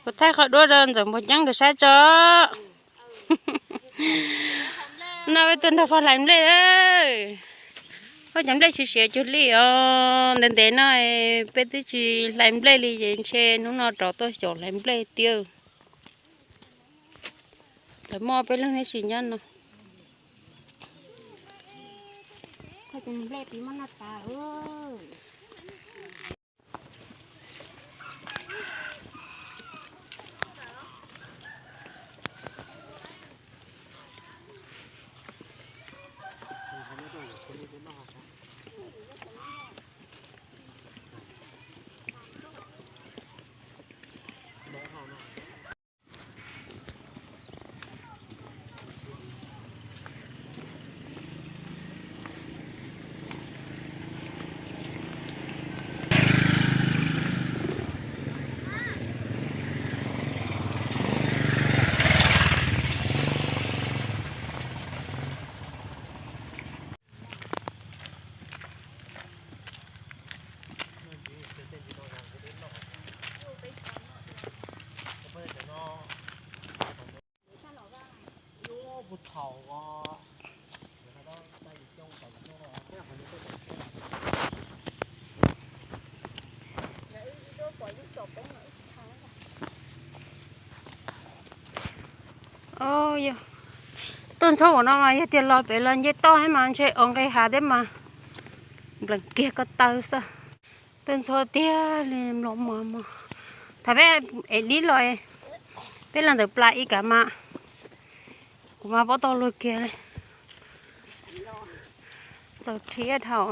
Kuv thaij qhov duab rau ntxawm npog ceeb nkawd saib tso. No peb tuaj nrog faj hlais nplej. Faj cov nplej siav siav cuag li os. Ntev ntev no peb twb tsis hlais nplej li ces ntshe hnub no rov tuaj xyaum hlais nplej tiag. Lawv muaj peb leeg neb tsis nyob no. Tuaj ntxhua ua no mas yog tias los pem los nce toj thiab mas ntshe ua nqi hav thiab mas nplees kiag ko taw xwb. Tuaj ntxhua tiag li mloog mos mos. Thaum peb ev dib los, peb los ntawm plas ib kav mas kuv mas pob tau luag kiag li. Txaus rhiab dhau.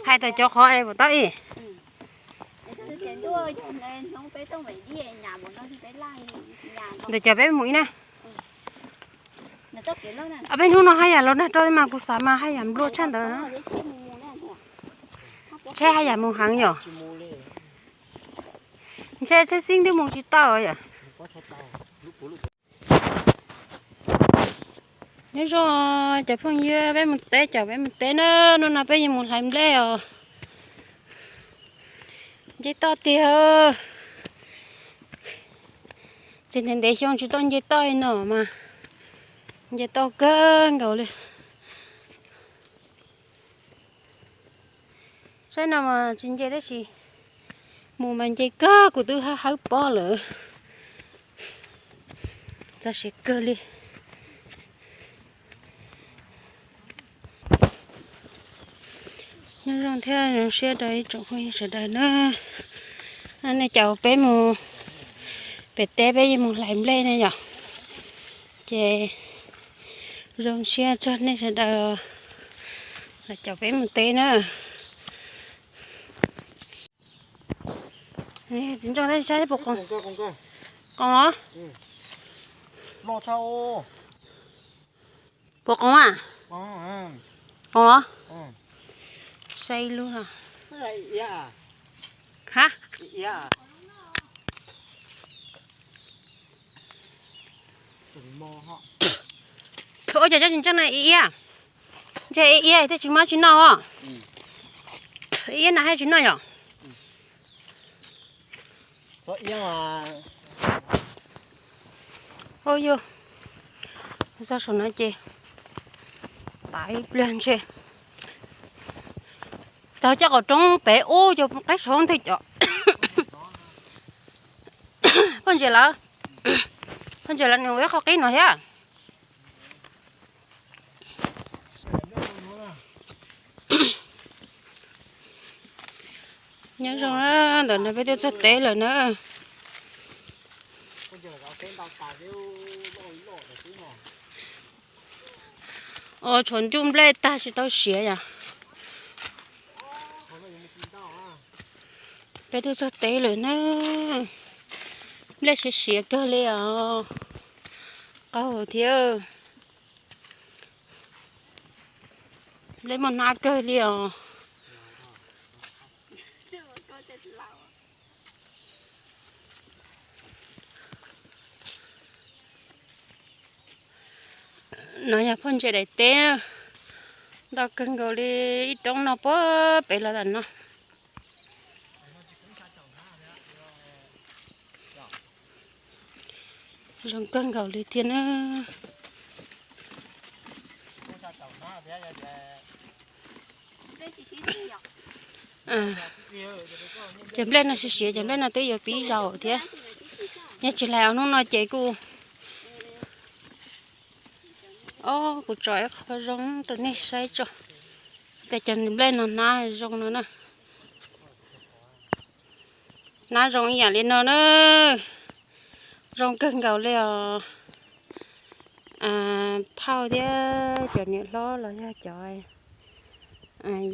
Hais tawm cov qhov es puas tau ib. Ntawm cov peb mus ib na. Peb hnub no haj yam los nag rau mas kuv xav mas haj yam nplua tshaj ntawd. Ntshe haj yam mus heev yom. Ntshe tsheb xib twb mus tsis tau yom. Nyob zoo cov phooj ywg, peb mus teb, caum peb mus teb na, hnub no peb yuav mus hlais nplej os. Nce toj tiag. Tsis ntev ntev xyoo tsis tau nce toj li no mas nce toj kawg nkaus li. Saib no mas tsis nce tab sis mus mas nce kawg, kuv twb hawb hawb pob lawm. Txog siav kawg li. Nyob zoo thiab zoo siab rau ib tsoom phooj ywg sawv daws na. Nej caum peb mus pem teb, peb yuav mus hlais nplej ne yom. Ces zoo siab txog nej sawv daws los caum peb mus teb na. Txiv ntsuag, saib puas qoos. Qoos los? Puas qoos a? Qoos los? Saib ib lub. Ha? Ua cas tsob txiv ntsuag no ib iab? Ntshe ib iab thiaj tsis mob tsis noj os. Ib iab no thiaj tsis noj yom. Ua yog, txog saum no ces tas ib pliag ntshe. Cov coj qaum roob pem ub cov qaib saud ntwg cov. Poj ntses lawv, poj ntses lawv nws ua ib qho qib no thiab. Nyob zoo na, ntawm no peb twb txog teb lawm na. Ua tshuav nruj nplej tag tsis tau siav yom. Peb twb txog teb lawm na. Nplej siav siav kawg li os. Qaug thiab. Nplej muaj hnab kawg li os. No yog phauj ntses daim teb. Ntau kawg nkaus li, ib roob no puag pem los tam no. Zoo kawg nkaus li thiab na. Cov nplej no siav siav, cov nplej no twb yuav pib zaus thiab. Nyob tsis lais hnub no ces kuj, o, kuv tso ib qho zoo rau nej saib tso. Tias cov nplej no hnab zoo no na. Hnab zoo ib yam li no na. Zoo kawg nkaus li os. Phauj thiab cov niam hlob los yog cov,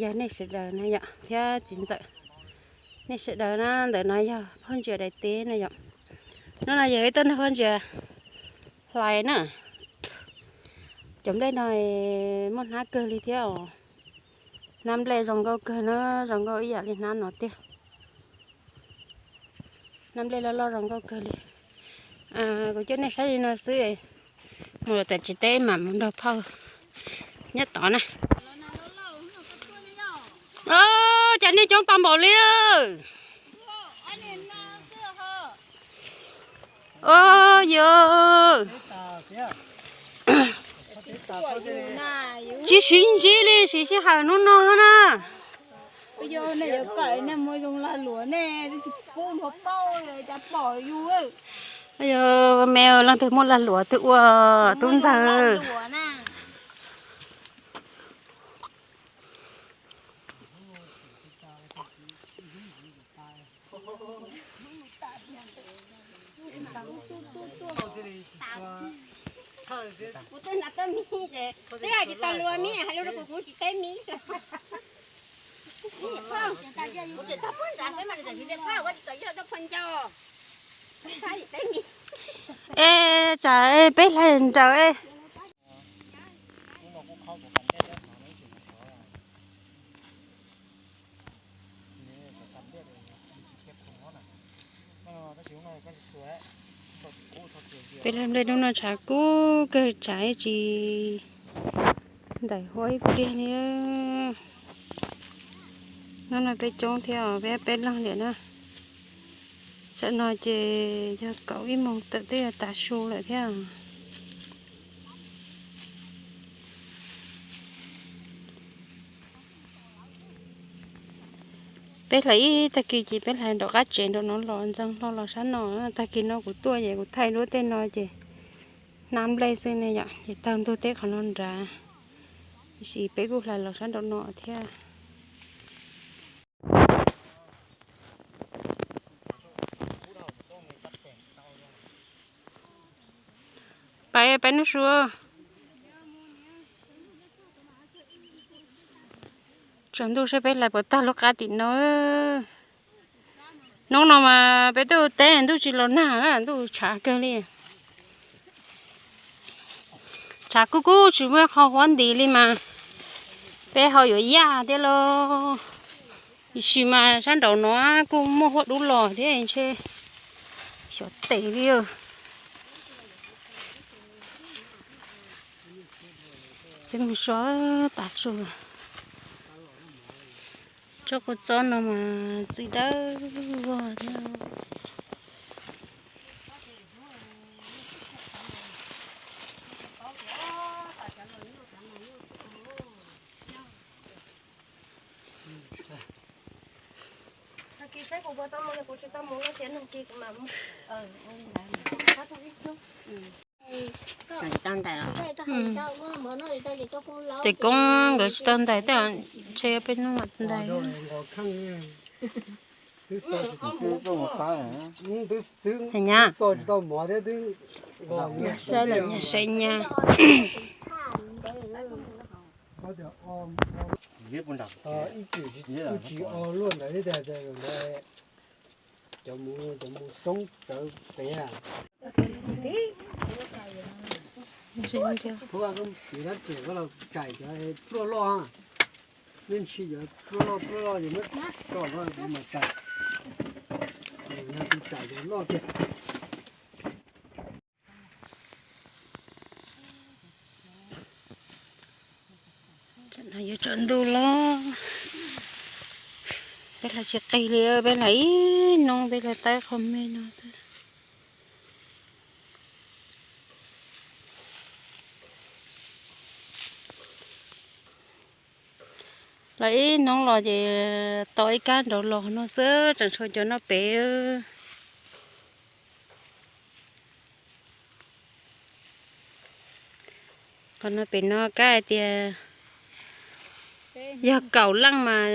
yog nej sawv daws na yom, thiab txiv ntxawm, nej sawv daws na. Ntawm no yog phauj ntsia daim teb na yom. Hnub no yog ib tug nag phauj ntsia hlais na. Cov nplej no muaj hnab kawg li thiab os. Hnab nplej zoo nkauj kawg na, zoo nkauj ib yam li hnab no tiag. Hnab nplej loj loj zoo nkauj kawg li. Kuv coj nej saib li no xwb, mus lawm tam tsis teb mam mus nrog phauj nyob tod na. Cas nej coob tau npaum li. O, yog tsis siv ntsib li, siv sij hawm hnub no na. Yog me leej twg muaj lag luam twg ua tub ntxawg. Kuv twb hnav tau mis, twb hais tsis tau luag mis, hais lus rau kuv, kuv tsis teb mis. Kuv tsis tau puag ntxav xwb mas, tam sim tias txhob ua tsis tau yog tau phua ncau. Es tsam peb hlais nraws. Peb hlais nplej hnub no tshav kub kawg, tshav tsis ntaim huab ib pliag li. Hnub no peb coob thiab, peb peb leeg liam na. Tsam no ces yog kaum ib moos tawm twb yuav tav su lawm thiab. Peb hlais ib tag kis ces peb hlais nraum qab tsev nraum no los ntxeev hlo los sab no. Tag kis no kuv tuaj ces kuv thaij lub tej no ces hnab nplej xwb ne yom, ces taug ntug teb qhov no nrad. Tiam sis peb kuj hlais los sab nraum no thiab. Pais, pais nub su. Tsaus ntuj saib peb hlais puas tag lub qab tim no. Hnub no mas peb twb teb ntuj tsis los nag, ntuj tshav kawg li. Tshav kub kub tsis muaj qhov huab ntis li mas peb ho yuav yaj thiab lauj. Tiam sis mas sab nraum no kuj muaj huab dub los thiab ntshe xyov tes li. Peb mus so tav su. Tsob kua txob no mas txi dawb vog thiab. Tes koob nkawd tsis tau ntais tej, ntshe peb hnub mam ntais. Nyab, saib lawm nyab, saib nyab. Cov mus, cov mus soob rawv pem. Kuv dab tsi koj los tsaim cov pluaj loj, nej ntshis cov pluaj loj pluaj loj ces muab tso koj kuv mam tsaim. Yog kuv tsaim cov loj tiag. No yuav tsaus ntuj los, peb hlais tsis qis li, peb hlais ib hnub peb hlais tau qhov me no xwb. Los ib hnub los ces tau ib kab nrov los no xwb, tseem tshuav cov noj pem. Qhov no pem no kab hais tias yog kaum leej mas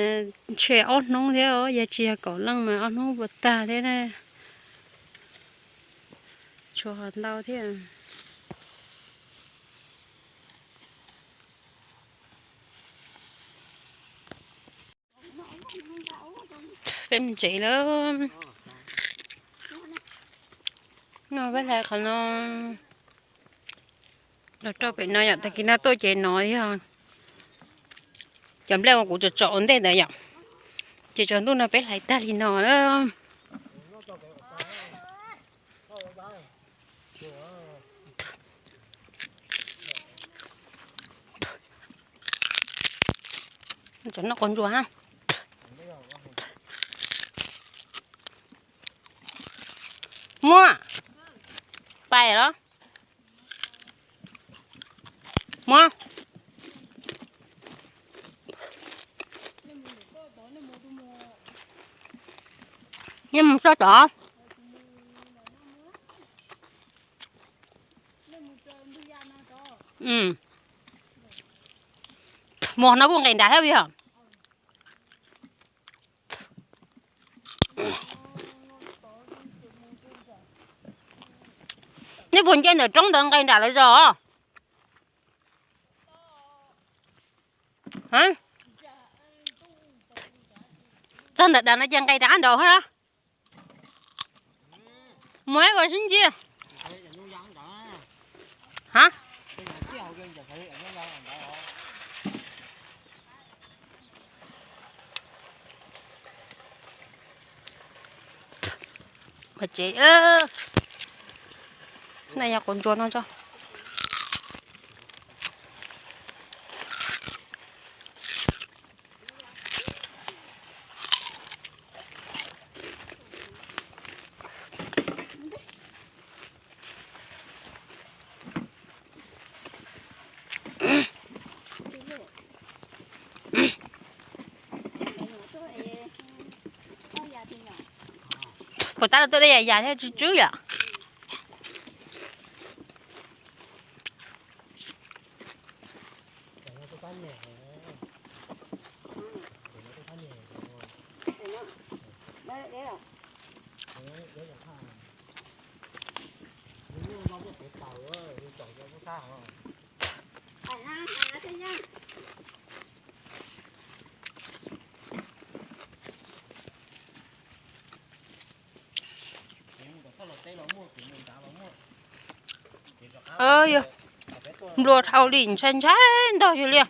ntshe ob hnub thiab os, yog tsis yog kaum leej mas ob hnub puas tag thiab na. Tshuav ho ntau thiab. Peb mus tsev lawm. No peb hlais qhov no los rau pem no yom, tag kis no tuaj ces no yog cov nplej uas kuv tsom tsom ua ntej ntawd yom. Ces tsaus ntuj no peb hlais tag li no na. Cov no quav ntsuas ha. Muaj pais los? Muaj. Nej mus tso tod. Mus no kuj nqis nram thiab yog. Nej puas nce ntawm roob ntawd nqis nram lawv zos? Txog ntawm dav no ces nqis rov qab nraud thiab. Mus ib vas sib ntsib. Ha? Tsev, nej yog quav ntsuas no tso. Puas tab lawv tuaj dej yam yam thiab tsw tswb yom? Yog nplua dhau li, ntshai ntshai ntog yus li.